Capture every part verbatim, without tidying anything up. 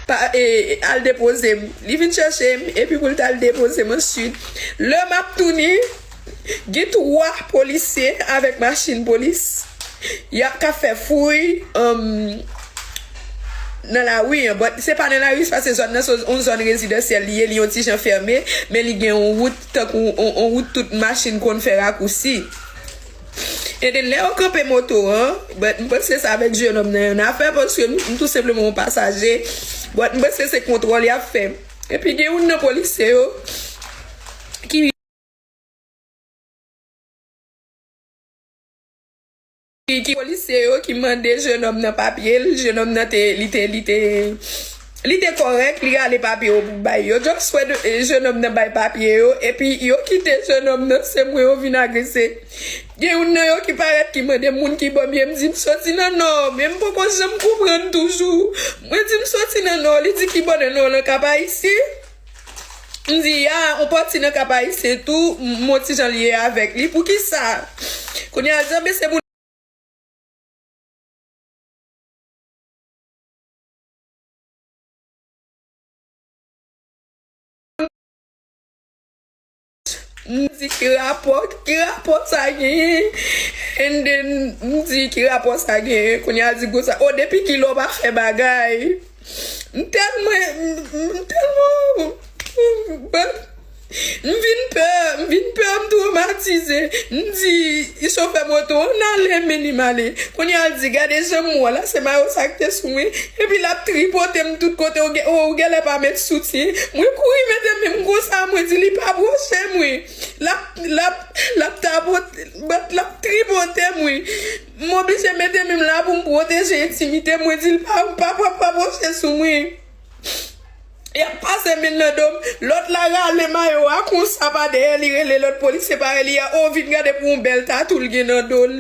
pa, e, al depoze m. Li vin chèche m, epi pou l t al depoze m answit. Lè m ap tounen, gen twa polisye avèk machin polis. Y ap ka fè fouy, um, nan lari an. But se pa nan lari, se paske zòn nan se yon zòn rezidansyèl li ye, li yon ti jan fèmen, men li gen yon wout, tankou yon, yon wout tout machin konn fè rakousi. And then, lè yo kanpe moto an, but m panse se avèk jenòm nan yon afè, paske m, m tou senpleman yon pasaje, but m panse se kontwòl y ap fè. Epi gen youn nan polisye yo ki, ki, ki polisye yo ki mande jenòm nan papye l, jenòm nan te, li te, li te, li te kòrèk, li rale papye yo pou bay yo. Just wè de, jenòm nan bay papye yo, epi yo kite jenòm nan, se mwen yo vin agrese. Gen youn nan yo ki parèt, ki mande moun ki bò m ye, m di m soti nan Nò, men m poko janm konprann toujou. Mwen di m soti nan Nò, li di ki bò nan Nò lan, Kap Ayisyen? M di, ya, on pati nan Kap Ayisyen tou, m, m on ti jan lye avèk li. Poukisa? Kounye a, Jan Bese moun M di, "Ki rapò, ki rapò sa genyen?" And then, m di, "Ki rapò sa genyen?" Kounye a, di konsa, "O, depi kilè w pa fè bagay?" M tèlman, m, m tèlman, m vin pè, m vin pè, m twomatize. M di chofè moto an, "Ann ale, mennen m ale." Kounye a, l di, "Gade jan m wè w la, se mayo sa k te sou mwen." Epi l ap tripote m tout kote, ou gen, ou genlè pa met soutyen. Mwen kouri mete men m konsa, mwen di, "Li pa pwoche m, wi." L ap, l ap, l ap tapote, but l ap tripote m, wi. M oblije mete men m la pou m pwoteje entimite m. Mwen di l, "Pa, pa, pa, pa pwoche sou mwen." Y ap pase men nan do m. Lòt la rale mayo a konsa pa dèyè, li rele lòt polisye parèy li a, "O, vin gade pou yon bèl tatou l gen nan do l."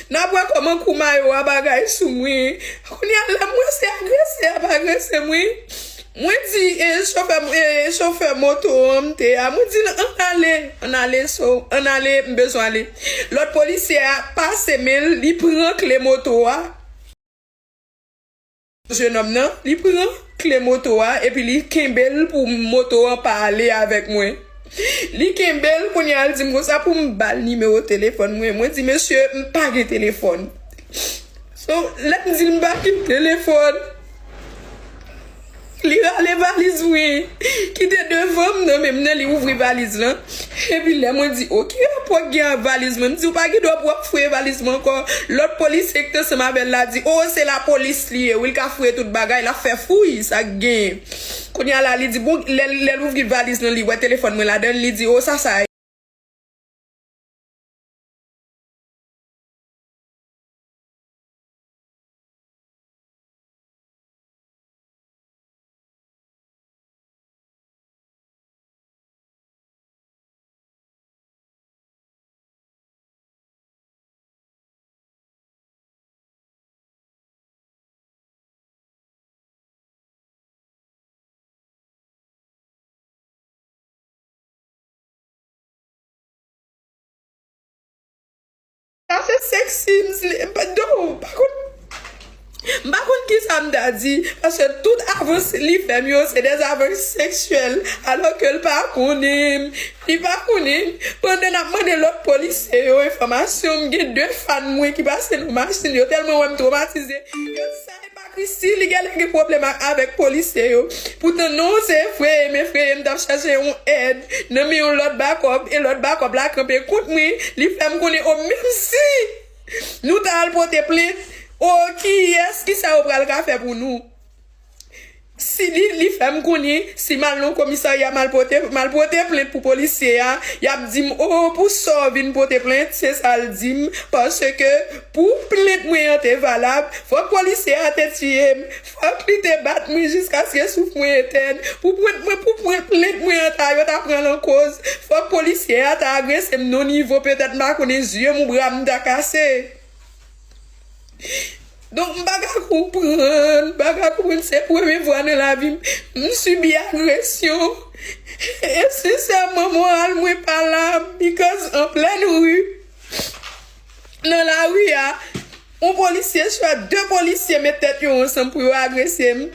N ap wè kòman kou mayo a bagay sou mwen. Kounye a, lè m wè se agresè a ap agrese mwen, mwen di, e, chofè, e, chofè moto an m te a, mwen di l, "Ann ale, ann ale, so, ann ale, m bezwen ale." Lòt polisye a pase men l, li pran kle moto a. Jenòm nan, li pran kle moto a, epi li kenbe l pou moto an pa ale avèk mwen. Li kenbe l, kounye a, l di m konsa pou m ba l nimewo telefòn mwen. Mwen di, "Mesye, m pa gen telefòn." So, lè m di l m pa gen telefòn, li rale valiz mwen, ki te devan m nan men m nan, li ouvri valiz lan. Epi lè mwen di, "O, ki rapò k gen ak valiz mwen?" M di, "Ou pa gen dwa pou w ap fouye valiz mwen ankò." Lòt polisye ki te ansanm avè l la di, "O, se lapolis li ye, wi, l ka fouye tout bagay, l ap fè fouy, sa k genyen." Kounye a la, li di, "Bon," lè, lè l ouvri valiz lan, li wè telefòn mwen ladan l, li di, "O, sa, sa ye." Sa se seksi, m di, m pa, do, pa konn, m pa konn kisa m ta di, paske tout avans li fè m yo, se dè avans seksyèl, alò ke l pa konnen m, li pa konnen m. Pandan n ap mande lòt polisye yo enfòmasyon, m gen de fan mwen ki pase nan machin, yo tèlman wè m twomatize, yo di sa e pa Christie, li genlè gen pwoblèm a-, avèk polisye yo. Poutan non, se Efreyem, Efreyem t ap chache yon èd nan men yon lòt bakòp, e lòt bakòp la kanpe kont mwen, li fè m konnen, o, menm si nou ta al pote plent, o, kiyès, kisa yo pral ka fè pou nou? Si li, li fè m konnen, si m al nan komisarya, m al pote, m al pote plent pou polisye a, y ap di m, o, pou sa w vin pote plent, se sa l di m, paske pou plent mwen an te valab, fòk polisye a te tiye m, fòk li te bat mwen jiskaske souf mwen etèn, pou plent mwen, pou plent, plent mwen an ta, yo ta pran l an koz, fòk polisye a ta agrese m nan nivo, petèt, m pa konnen, zye m ou bra m ta kase. Donk, m pa ka konprann, m pa ka konprann, se premye fwa nan lavi m, m sibi agresyon. E sensèman, moral mwen pa la, because an plèn ri, nan lari a, yon polisye, swa de polisye met tèt yo ansanm pou yo agrese m.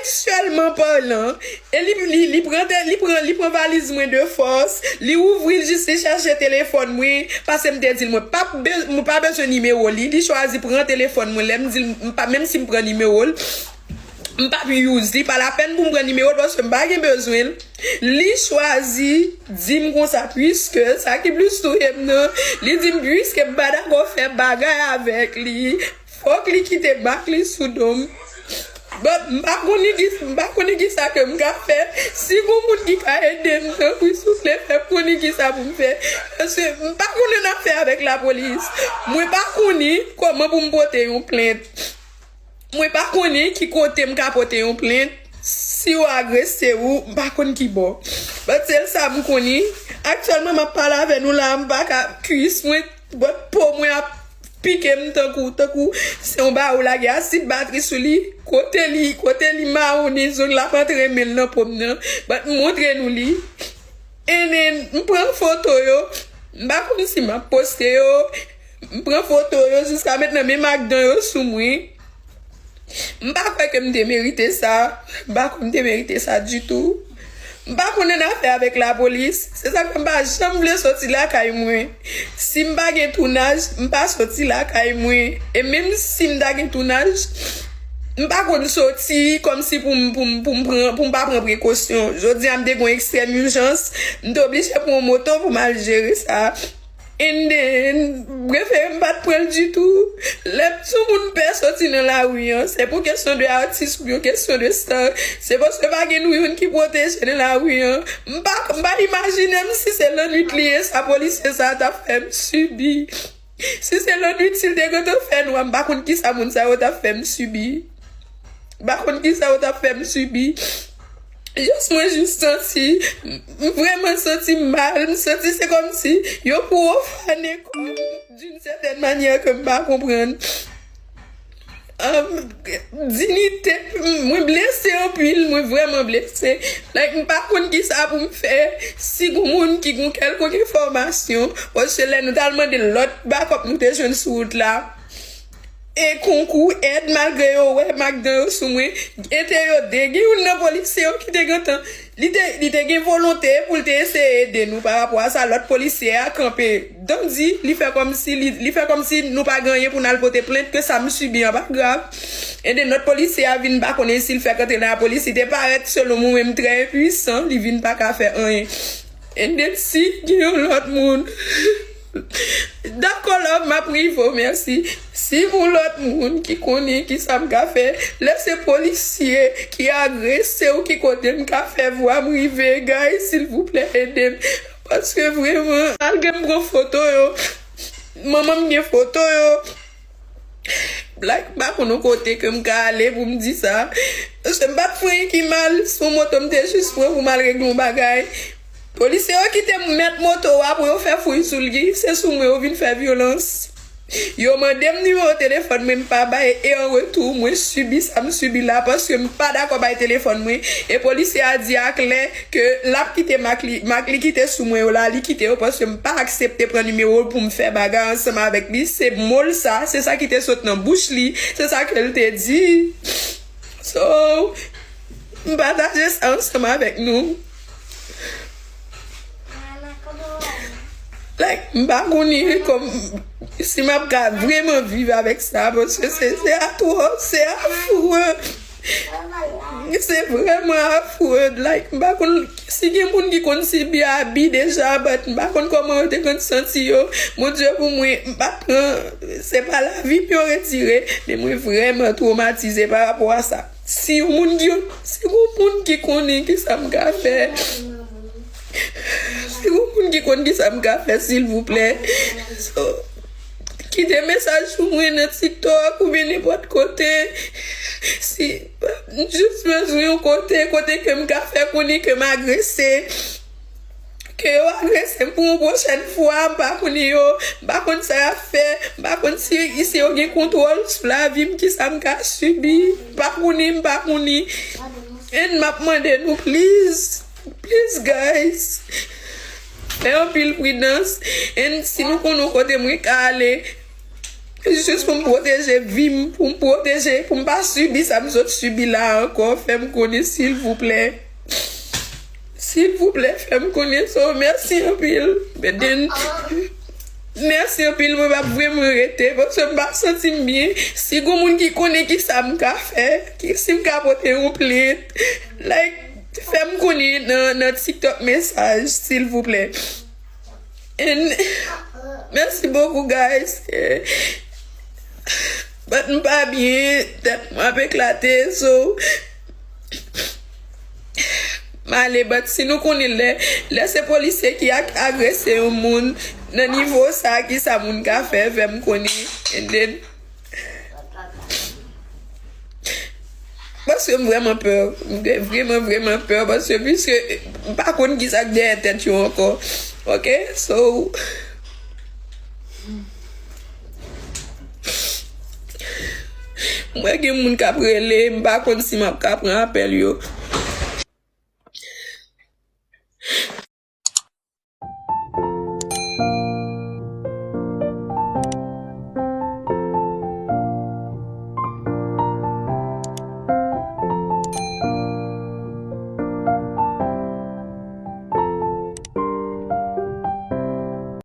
seksyèlman palan, e li, li, li pran, te- li pran, li pran valiz mwen de fòs, li ouvri l jis li chèche telefòn mwen, paske m te di l mwen pa, be- mwen pa bezwen nimewo li, li chwazi pran telefòn mwen, lè m di l m pa, menm si m pran nimewo l, m p ap use li, pa lapèn pou m pran nimewo l, paske m pa gen bezwen l. Li chwazi di m konsa, puiske sa ki plis touye m nan, li di m, puiske m pa dakò fè bagay avèk li, fòk li kite mak li sou do m. But m pa konnen ki, m pa konnen ki sa ke m ka fè. Si gon moun ki ka ede m, tanpri, souple, fè m konnen ki sa pou m fè. Paske m pa konnen afè avèk lapolis. Mwen pa konnen kòman pou m pote yon plent. Mwen pa konnen ki kote m ka pote yon plent. Si yo agrese ou, m pa konn ki bò. But sèl sa m konnen. Aktyèlman, m ap pale avè nou la, m pa ka, kwis mwen, but po mwen ap pike m tankou, tankou se yon ba ou lage asid batri sou li. Kote li, kote li mawonnen, zong l ap antre men l nan po m nan. But m montre nou li. And then, m pran foto yo. M pa konn si m ap poste yo. M pran foto yo jiska mentnan, men m ak dan yo sou mwen. M pa kwè ke m te merite sa. M pa kwè m te merite sa ditou. M pa konn annafè avèk lapolis. Se sa k fè m pa janm vle soti lakay mwen. Si m pa gen tounaj, m pa soti lakay mwen. E menm si m ta gen tounaj, m pa konn soti kòmsi pou m, pou m, pou m pran, pou m pa pran prekosyon. Jodi a, m te gen yon ekstrèm ijans, m te oblije pran yon moto pou m al jere sa. And then, m prefere m pa t pran l ditou. Lè m di yon moun pè soti nan lari an, se pou kesyon de atis oubyen kesyon de star. Se paske pa gen nou youn ki pwoteje nan lari an. M pa, m pa imajine m si se lannwit li ye, sa polisye sa a t ap fè m sibi. Si se lannwit, si l te gentan fè nwa, m pa konn ki sa moun sa yo t ap fè m sibi. M pa konn ki sa yo t ap fè m sibi. Jis mwen jis santi, m vrèman santi m mal. M santi se kòmsi yo pwofane kò m d'une certaine manière ke m pa konprann. Um, dinite, mwen blese anpil, mwen vrèman blese. Like, m pa konn ki sa pou m fè. Si gon moun ki gon kèlkonk enfòmasyon, paske lè nou t al mande lòt bakòp nou te jwenn sou wout la, e konkou èd, malgre yo wè m ak dan yo sou mwen, e te yo de. Gen youn nan polisye yo ki te gentan, li te, li te gen volonte pou l te eseye ede nou pa rapò a sa. Lòt polisye a kanpe, dan di, li fè kòmsi, li, li fè kòmsi nou pa gen anyen pou n al pote plent, ke sa m sibi an pa grav. And then lòt polisye a vin pa konnen si l fèk antre nan lapolis, li te parèt selon mwen menm trè enpwisan, li vin pa ka fè anyen. And then si gen yon lòt moun, dakò, love, m ap rive w, mèsi. Si gon lòt moun ki konnen ki sa m ka fè, lè se polisye ki agrese w, ki kote m ka fè vwa m rive, guys, silvouplè, ede m. Paske vrèman, malgre m pran foto yo, manman m gen foto yo. Like, m pa konn yon kote ke m ka ale pou m di sa. Paske m pa t fè anyen ki mal, se yon moto m te jis pran pou m al regle yon bagay. Polisye yo kite m mèt moto a pou yo fè fouy sou li, se sou mwen yo vin fè vyolans. Yo mande m nimewo telefòn mwen, m pa bay, e an retou, mwen sibi sa m sibi la, paske m pa dakò bay telefòn mwen. E polisye a di aklè ke l ap kite mak li, mak li kite sou mwen yo la, li kite yo, paske m pa aksepte pran nimewo l pou m fè bagay ansanm avèk li. Se mo l sa, se sa ki te sot nan bouch li, se sa ke l te di. So, m pataje sa ansanm avèk nou. Like, m pa konnen kòm si m ap ka vrèman viv avèk sa, paske se, se atwò, se afre. Se vrèman afre. Like, m pa konn si gen moun ki konn sibi abi deja, but m pa konn kòman yo te konn santi yo. Bondye pou mwen, m pa pran, se pa lavi m yo retire, men mwen vrèman twomatize pa rapò a sa. Si yon moun ki, si yon moun ki konnen ki sa m ka fè, si yon moun ki konn ki sa m ka fè, silvouplè. So, kite mesaj pou mwen nan TikTok oubyen nenpòt kote. Si, m jis bezwen yon kote, kote ke m ka fè konnen ke m agrese. Ke yo agrese m pou yon pwochèn fwa, m pa konnen yo, m pa konn sa y ap fè, m pa konn si, si yo gen kontwòl sou lavi m, ki sa m ka sibi, m pa konnen, m pa konnen. And m ap mande nou, please, please, guys, fè anpil pridans. And si nou konn yon kote mwen ka ale, Jis pou m pwoteje vi m, pou m pwoteje, pou m pa sibi sa m sot sibi la ankò, fè m konnen, silvouplè. Silvouplè, fè m konnen. So, mèsi anpil. Mèsi anpil, mwen p ap vrèman rete, paske m pa santi m byen. Si gon moun ki konnen ki sa m ka fè, ki, si m ka pote yon plent, like, fè m konnen nan, nan TikTok mesaj, silvouplè. And, mèsi bokou, guys. Eh, but m pa byen, tèt mwen ap eklate, so, m ale, but si nou konnen lè, lè se polisye ki ak-, agrese yon moun, nan nivo sa, ki sa moun ka fè, fè m konnen, and then, paske m vrèman pè, m vrèman, vrèman pè, paske, piske m pa konn ki sa k dèyè tèt yo ankò, ok, so, mwen gen moun k ap rele, m pa konn si m ap ka pran apèl yo.